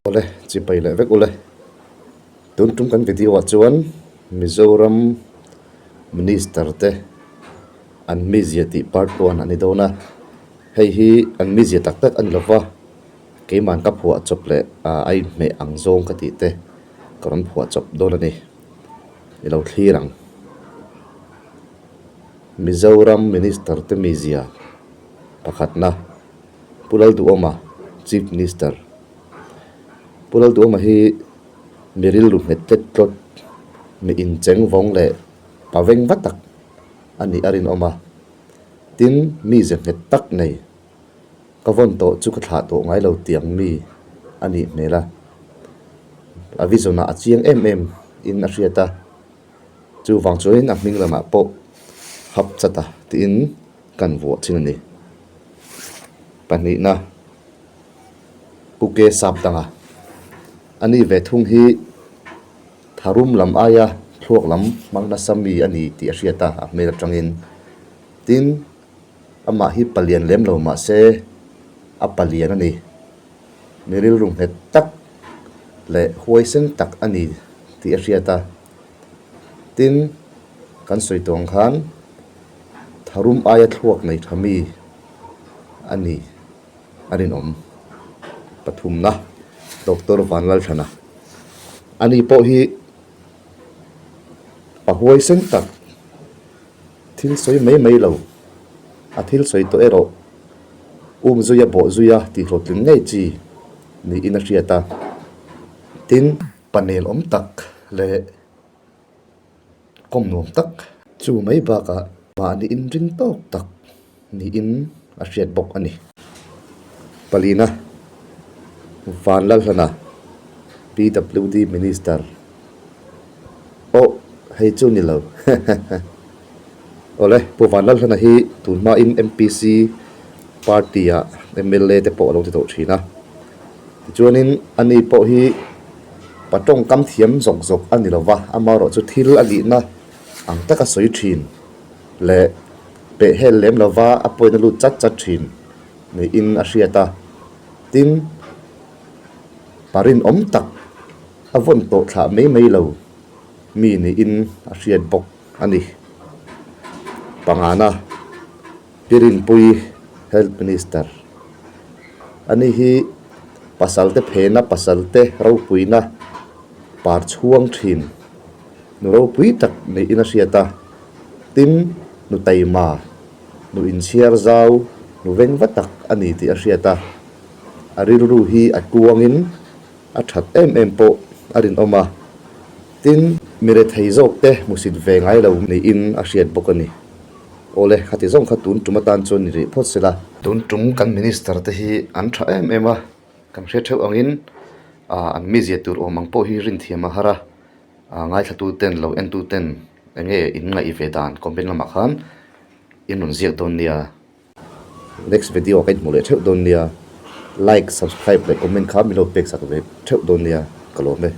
Awle, chipai leh vek ule. Tun tum kan video ah chuan Mizoram Minister te an mizia tih part one a ni dawn a. Hei hi an mizia tak tak a ni lova, keiman ka phuah chawp leh a inhmeh ang zawng ka tih te ka rawn phuah chawp dawn a ni. I lo thlir ang. Mizoram Minister te mizia pakhatna. Pu Lalduhawma, Chief Minister. Pu Lalduhawma hi mi rilru nghet tlet tlawt, mi incheng vawng leh pa veng va tak a nih a rinawm a. Tin, mi ze nghet tak nei, ka vawn tawh chu ka thlah tawh ngai lo tiang mi a nih hmel a. A vision ah a chiang em em in a hriat a. Chuvang chuanin a hming lamah pawh hap chat a tiin kan vuah thin a ni. Pahnihna, Pu Ke Sap danga a ni ve thung hi tharum lam aia thluak lam hmang nasa mi a ni tih a hriat a, a hmel atangin. Tin, amah hi palian lem lo mah se a palian a ni. Mi rilru nghet tak leh huaisen tak a ni tih a hriat a. Tin, kan sawi tawh ang khan tharum aia thluak nei tha mi a ni a rinawm pathumna Doctor Vanlalthlana. Ani pawh hi a huaisen tak thil sawi mai mai lo, a thil sawi tawh erawh um zuia bawh zuia tihhlawhtling ngei chi niin a hriat a. Tin, panel awm tak leh kawm nuam tak chu mai bakah mahni inring tawk tak niin a hriat bawk a ni. Palina Vanlalhlana PWD Minister Aw hei chu ni lo Awle Pu Vanlalhlana hi tun hmain MPC party ah mla te pawh a lo ti tawh thin a. Tichuanin ani pawh hi pa tawngkam thiam zawk zawk a ni lova, amaherawh chu thil a nihna ang taka sawi thin leh peh hel lem lova a pawina lut chat chat thin niin a hriat a. Tin, pa rinawm tak a vawn tawh thlah mai mai lo mi niin a hriat bawk a ni. Pangana. Pi Rinpuii, Health Minister, Ani hi pasalte phena pasalte ropuina par chhuang thin nu ropui tak niin a hriat a, tin nu taima, nu inchhiar zau, nu veng va tak a ni tih a hriat a, a rilru hi a tuangin a that em em pawh a rinawm a, tin mi rethei zawkte hmusit ve ngai lo niin a hriat bawk a ni. Awle, khati zawng kha tun tum atan chuan ni rih phawt sela. Tun tum kan minister te hi an tha em em a, kan hriat theuh angin ah an mizia tur awm ang pawh hi rinthiam a har a, ah ngaithlatu ten lo entu ten eng nge in ngaih ve dan comment lamah khan in rawn ziak dawn nia. Next video ah ka inhmuh leh theuh dawn nia, like, subscribe leh comment kha min lo pek sak ve theuh dawn nia ka lawm e.